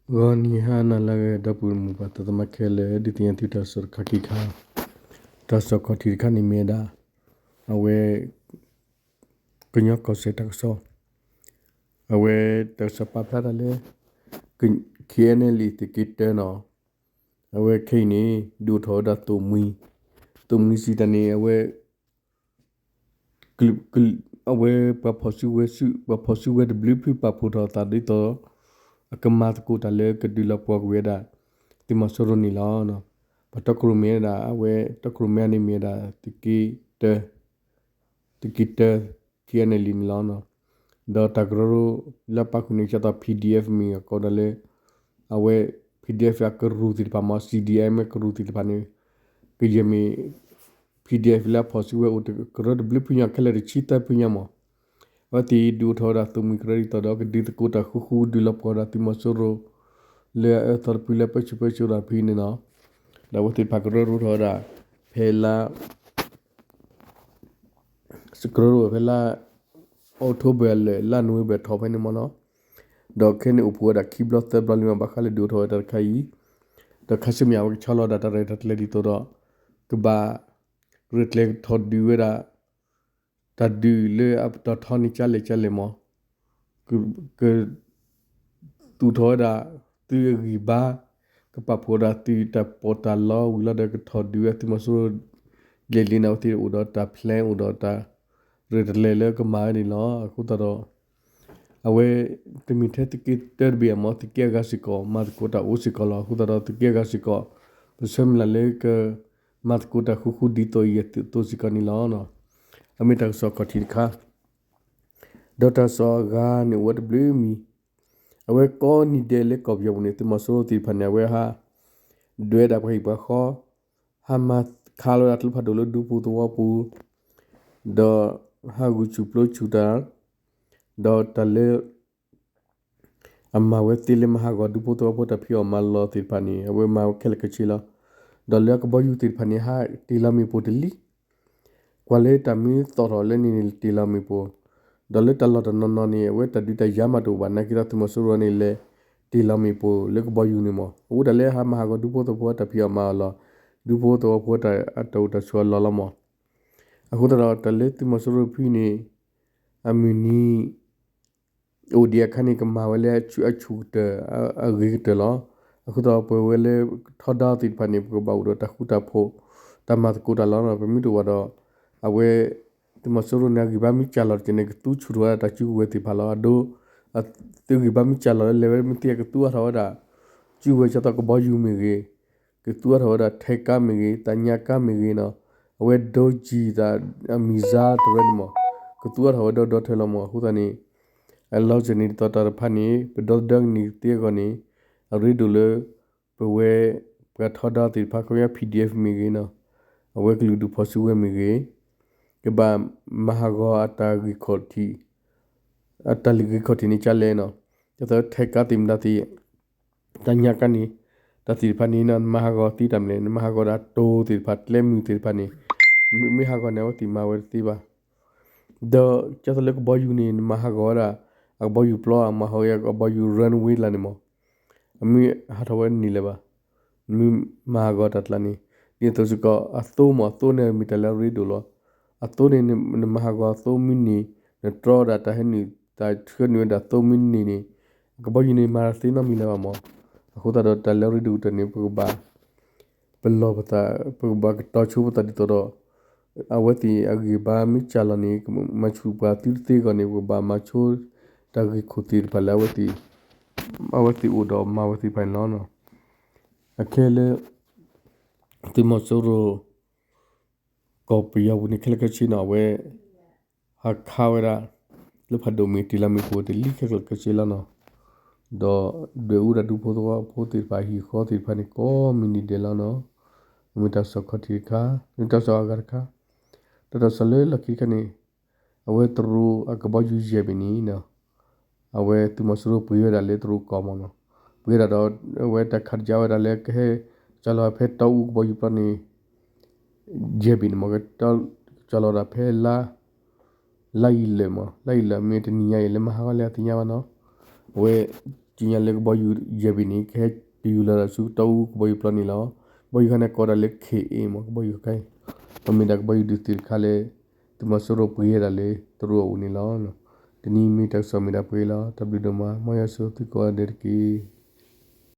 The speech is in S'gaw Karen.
ဂီၤနံၤဟါနၤလၢအဂ့ၤ ဒီပုၢ်ဝဲၢ်မိၢ်ပၢ်သ့ၣ်သမါခဲလၢာ် ဒုးသ့ၣ်ညါသုတၢ်ကစီၣ်တခါခံခါ, တၢ်ကစီၣ်ခီၣ်ထံးတခါန့ၣ်မ့ၢ်ဝဲဒၣ် အဝဲ ကညီကီၢ်စဲၣ်တၢ်ကစီၣ်, အဝဲတၢ်ကစီၣ်ပာ်ဖျါတၢ်လၢ KNLA သုးက့တၢနီၤ, အဝဲခဲအံၤန့ၣ် ဒုးအိၣ်ထီၣ်ဝဲဒၣ်သိၣ်မှံၤ, သိၣ်မှံၤစံးတၢ်န့ၣ် အဝဲ အဝဲပှၤဖီၣ်စုကဝဲၤစု ပှၤဖီၣ်စုကဝဲၤတဘျုးဖုပာ်ဖှိၣ်ထီၣ်အသးဒ်သိး အကမၤသကိးတၢ်လၢကဒုးလီၤပှီၢ်ကွံာ်ဝဲဒၣ် သုးမီၤစိရိၤန့ၣ်လီၤ. ပှၤတီခိၣ်ရိၣ်မဲဝဲဒၣ် အဝဲတီခိၣ်ရိၣ်မဲန့ၣ်မ့ၢ်ဝဲဒၣ် သုးက့တၢ သုးက့တၢ KNLA န့ၣ်လီၤ. ဒီးတၢ်ကရၢကရိလၢအပာ်ဃုာ်န့ၣ် ကသိး PDF မ့ၢ်အကိးဒၣ်လၢ အဝဲ PDF အကရူၢ်သ့ၣ်တဖၣ်မ့ၢ် CDM အကရူၢ်သ့ၣ်တဖၣ်န့ၣ် ကယဲၢ်မ့ၢ် PDF လၢအဖီၣ်စုကဝဲၤအိၣ်ကရၢတဘျုးဖုညါခဲလၢာ်တဆံသၢဖုညါမ့ၢ် အဝဲသ့ၣ်ဒုးအိၣ်ထီၣ်ဝဲဒၣ်သိၣ်မှံၤကရၢဒ်သိးဒီး ကဒုးသကိးတၢ်ဃူဃူ ဒုးလီၤပှီၢ်ဒၣ်သုးမီၤစိရိၤ လၢအအၢသီတဖုလၢပၢဆူၣ်ပၢစိးတၢ်ဖုန့ၣ်နီၤ. ဒီးအဝဲသ့ၣ်တဖၣ်ကရၢကရိထီၣ်ဝဲဒၣ် ဖဲလါ ကရၢကရိဝဲဖဲလါ October လၢလါ November ထီၣ်ဖဲန့ၣ်မ့ၢ်နီၤ. ဒီးခဲန့ၣ်အိၣ်ဖှိၣ်ဝဲဒၣ်ခံဘျီသၢဘျီလံမ့ၢ် ဘၣ်ဃးလၢဒုးအိၣ်ထီၣ်ဝဲတၢ်တခါအံၤ, ဒီးခါဆူမဲာ်ညါ အဝဲကဆီလီၤဒၣ်တၢ်ရဲၣ်တၢ်ကျဲၤဒ်သိးဒီး ကဘၣ်ရဲၣ်ကျဲၤကထီၣ်ဒုးဝဲဒၣ် တၢ်ဒုးလၢအပတီၢ်ထီန့ၣ်ကလဲၣ်ကလဲၣ်မ့ၢ် က ကသူၣ်ထီၣ်ဝဲဒၣ် သုးအဂံၢ်ဘါ ကပာ်ဖှိၣ်ဝဲဒၣ်သုးတၢ်ပီးတၢ်လီဝံၤလီၤဒီး ကထီၣ်ဒုးဝဲသုးမီၤစိရိၤ ဒ်လဲၣ်လံန့ၣ် အဝဲသ့ၣ်အိၣ်ဒီးတၢ် plan အိၣ်ဒီးတၢ် ရဲၣ်တၢ်ကျဲၤလၢကမၤဝဲန့ၣ်လီၤ. အဃိသတးဒီး အဝဲ တမ့ၢ်ထဲသုးက့တၢတဘ့ၣ်အမ့ၢ် သုးက့အဂၤစ့ၢ်ကီး မၤသကိးတၢ်အိၣ်စ့ၢ်ကီးလီၤ. အဃိသတးဒီး သုးက့အဂၤစ့ၢ်ကီး ပဆၢမုၢ်လၢ်လၢက မၤသကိးတၢ်ဃူဃူဒ်သိးအံၤအသိးစ့ၢ်ကီးန့ၣ်လီၤ. အမ့ၢ်တၢ်ကစီၣ်ခီၣ်ထံးတခါ ဒီးတၢ်ကစီၣ်အဂၤန့ၣ်အိၣ်ဝဲတဘျုးမံၤ, အဝဲကိးနံၤဒဲးလၢကီၢ်ပယီၤပူၤန့ၣ် သုးမီၤစိရိၤသ့ၣ်တဖၣ်န့ၣ် အဝဲဟး ဒွဲဒၣ်ပှၤဟံၣ်ပှၤဃီ, ဟးမၤခးလီၤဒၣ်ကျိဖးဒိၣ်လၢဒူဖိသဝီပူၤ, ဒီးဟးဂုာ်ဆူၣ်ပျိဆူၣ်တၢ်, ဒီးတၢ်လၢ အမၤဝဲသ့လၢမၤဟးဂီၤဒူဖိသဝီဖိတၢ်ဖံးအီၣ်မၤလီၤသ့ၣ်တဖၣ်န့ၣ် အဝဲမၤဝဲခဲလၢာ်ခဲဆ့လီၤ. ဒီးလၢအကဘီယူၤသ့ၣ်တဖၣ်န့ၣ် ဟးတ့ၢ်လီၤမ့ၣ်ပိၢ်တလံ, ကွၢ်လၢတၢ်မ့ၢ်သီၣ်ထီၣ်လၢန့ၣ်န့ၣ် တ့ၢ်လီၤမ့ၣ်ပိၢ်, ဒီးလၢတၢ်လီၢ်တနီၤနီၤန့ၣ် အဝဲတၢ်ဒုးတၢ်ယၤမးတအိၣ်ဘၣ် နာ်က့ဒီးသုးမီၤစိရိၤန့ၣ် လဲၤတ့ၢ်လီၤမ့ၣ်ပိၢ်လၢကဘီယူၤန့ၣ်မး အဃိတၢ်လၢဟးမၤဟးဂီၤဒူဖိသဝီဖိတၢ်ဖံးအီၣ်မၤအီၣ်လီၤ, ဒူဖိသဝီဖိအတၢ်အိၣ်တၢ်ဆိးအလီၢ်လီၤမး. အဃိသတးဒီးတၢ်လၢသုးမီၤစိရိၤဖုန့ၣ် အမုၢ်နံၤ အိၣ်ဒံးအခါန့ၣ် ကမၤဝဲလၢအဆူၣ်ကတၢၢ် အဂ့ၤကတၢၢ်လီၤ. အဃိသတးဒီးပဝဲလၢထီဒါသ့ၣ်တဖၣ်န့ၣ် ပကဘၣ်အိၣ်ဒီးတၢ်ဃူတၢ်ဖိး တၢ်မၤသကိးတၢ်လီၤ. ပမ့ၢ်တအိၣ်ဘၣ်ဒီး အဝဲ သုးမီၤစိရိၤန့ၣ် အဂံၢ်ဘါမ့ၢ်စှၤလီၤတက့ၢ်န့ၣ် ကသူဆူၣ်ထီၣ်ဝဲဒၣ်တၢ်စုကဝဲၤသ့ၣ်တဖၣ်လီၤ. အဒိ သုးဂံၢ်ဘါမ့ၢ်စှၤလီၤလၢလဲၤဝဲမ့ၢ်သ့ ကသူအါထီၣ်ဝဲဒၣ် စုကဝဲၤဒ်သိးကဘီယူၤမ့ၢ်ဂ့ၤ, ကသူအါထီၣ်ဝဲဒၣ်ထဲကါမ့ၢ်ဂ့ၤ သးညါကါမ့ၢ်ဂ့ၤနီၤ, အဝဲဒိကံၢ်သး အမံၤစါတရၢန့ၣ်မး ကသူအါထီၣ်ဝဲဒီဒီထဲလီၤမး. အဃိသတးန့ၣ် အလီၢ်စၢၤန့ၣ်ဒ်သိးတၢ်တဖၣ်န့ၣ် ပဒီသဒၢကန့ၢ်ကသ့အဂီၢ်န့ၣ် အရ့ဒိၣ်လၢ ပဝဲ ပှၤထီဒါသ့ၣ်တဖၣ် ခီပညီ PDF မ့ၢ်ဂ့ၤနီၤ, အဝဲကလုာ်ဒူၣ်ဖီၣ်စုကဝဲၤမ့ၢ်ဂ့ၤ, ကဘၣ်မၤဟးဂီၤအတၢ်ဂ့ၢ်ခီၣ်ထံး အတၢ်လံာ်ဂ့ၢ်ခီၣ်ထံးန့ၣ်ကလဲၣ်နီၤ, ဒ်သိးထဲကါသ့ၣ်မတၤသ့ၣ် တၢ်ညါကါန့ၣ် တၢ်သ့ၣ်တဖၣ်န့ၣ် နမၤဟးဂီၤသ့တၢ်မနုၤလဲၣ်, နမၤဟးဂီၤဒၣ်တိၤသ့ၣ်တဖၣ် ကျဲမုၢ်သ့ၣ်တဖၣ်န့ၣ် မ့ၢ်ဟးဂီၤန့ၣ် အဝဲသ့ၣ်မၤဝဲတသ့ဘၣ်. ဒီးဒ်သိးလၢကဘီယူၤန့ၣ် နမၤဟးဂီၤဝဲဒၣ် အကဘီယူၤပျီ အမၤဟးဂီၤအကဘီယူၤ runway တကျါန့ၣ်မး အမ့ၢ်ဟးထီၣ်ဝဲန့ၣ်လၢၤဘၣ်, မ့ၢ်မၤဟးဂီၤတၢ်ကျါန့ၣ် ဒ်သိးစ့ၢ်ကီးအသိမး အသိန့ၣ်မ့ၢ်တၢ်လၢအရ့ဒိၣ်လီၤ. အသိန့ၣ် နမၤဟးဂီၤအသိမ့ၢ်န့ၢ် နတြီဒၣ်တၢ်ဟဲနုာ် တၢ်ဆှၢနုာ်ဝဲဒၣ်သိမ့ၢ်န့ၢ်န့ၣ် အကဘီယူၤန့ၣ်မၤတသ့နီတမံၤလၢၤဘၣ်မး. အဃိသတးဒီးတၢ်လၢအရ့ဒိၣ်ကတၢၢ်န့ၣ် ပကဘၣ် ပလီၢ်ပသး ပကဘၣ်ကတီၤဆိပသးဒ်သိးဒီး အဝဲသ့ၣ်အဂံၢ်ဘါမ့ၢ်စှၤလီၤန့ၣ် မၤဆူၣ်ပှၤသုတသ့အဂီၢ်န့ၣ် ပကဘၣ်မၤဆိ တၢ်ဂ့ၢ်ခိၣ်သ့ၣ်တဖၣ်လၢအဝဲသ့ၣ် အဝဲသ့ၣ်အိၣ်ဒီးမၤဝဲသ့ၣ်တဖၣ်န့ၣ်လီၤ. အခဲလၢ သုးမီၤစိရိၤ ကီၢ်ပယီၤပူၤန့ၣ် ခဲလၢာ်ခဲဆ့နီၤ အဝဲ ဟးခးဝဲဒၣ် လၢဖးဒိၣ်မ့ၢ်တ့ၢ်လီၤမ့ၣ်ပိၢ်တလံခဲလၢာ်ခဲဆ့လီၤနီၤ. ဒီးဒွဲၣ်အူဒၣ်ဒူဖိသဝီဖိသ့ၣ်တဖၣ် ဟံၣ်ဃီသ့ၣ်တဖၣ်န့ၣ် ကိးမုၢ်နံၤဒဲးလီၤနီၤ. မ့ၢ်တၢ်ကစီၣ်ခီၣ်ထံးတခါ, မ့ၢ်တၢ်ကစီၣ်အဂၤတခါ, တၢ်ကစီၣ်လၢလီၢ်ခံတခါန့ၣ် အဝဲတရူးအကဘီယူၤယဲၢ်ဘ့ၣ်န့ၣ်နီၤ အဝဲသုးမီၤစိရိၤပှ့ၤဝဲဒၣ်လၢတရူးကီၢ်မးနီၤ. ပှ့ၤဒၣ်ဒီး အဝဲတၢ်ခးတကးဝဲဒၣ်လၢကဟဲ ကၠီလီၤဖဲတီအူကဘီယူၤပျီန့ၣ် ယဲၢ်ဘ့ၣ်န့ၣ်မး ကတီ ကၠီလီၤဒၣ်ဖဲလါ လါယံၤလၢာ်မး လါယံၤလၢာ်မ့ၢ်တနံၤညါအံၤ လၢမဟါဂီၤလၢအသ့ၣ်ညါဘၣ်နီၤ. အဝဲ ကၠံၣ်ညါလၢကဘီယူၤယဲၢ်ဘ့ၣ်န့ၣ် ကဟဲတုၤလီၤဒီးဆူတီအူကဘီယူၤပျီန့ၣ်လီၤ. ကဘီယူၤခါန့ၣ်ကိးဒၣ်လၢ K eight မ့ၢ် ကဘီယူၤခါအံၤ, ဒီးမ့ၢ်ဒၣ်ကဘီယူၤဒုးသ့ၣ်တခါလၢ သုးမီၤစိရိၤပှ့ၤဝဲဒၣ်လၢတရူးအအိၣ်န့ၣ်လီၤ. တနံၤမ့ၢ်တၢ်ကစီၣ်မ့ၢ်ဒၣ်ပှဲၤလီၤ. တၢ်ဘျုးဒိၣ်မး, မ်ယွၤဆိၣ်ဂ့ၤသုကိးဂၤဒဲးတက့ၢ်.